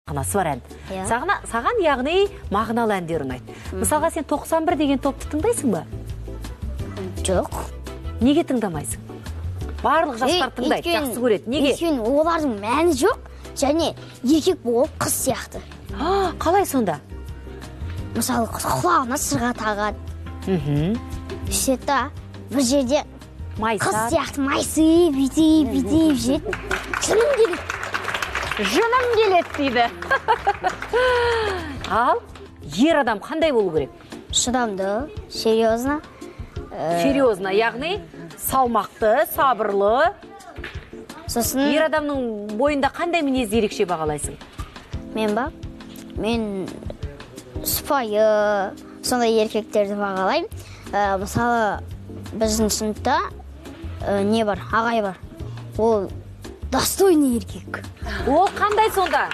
Мағынасы бар ән. Иә. Саған яғни мағыналы әндер ұнайды. Мысалға, сен 91 деген топты тыңдайсың ба? Жоқ. Неге тыңдамайсың? Барлық жастар тыңдайды, жақсы көреді. Неге? Өйткені олардың мәні жоқ, және еркек болып қыз сияқты. Қалай сонда? Мысалы, құлағына сырға тағады. Сөйтеді да, бір жерде Майысады. Қыз сияқты майысып, бүйтіп, бүйтіп жүреді. Жыным келеді. Жыным келеді дейді. Ал ер адам қандай болу керек? Шыдамды, серьезно. Серьезно, яғни салмақты, сабырлы. Сосын ер адамның бойында қандай мінезді ерекше бағалайсың? Мен ба? Мен сыпайы, сондай еркектерді бағалаймын. Мысалы, біздің сыныпта не бар, ағай бар. Ол достойный еркек. Ол қандай сонда?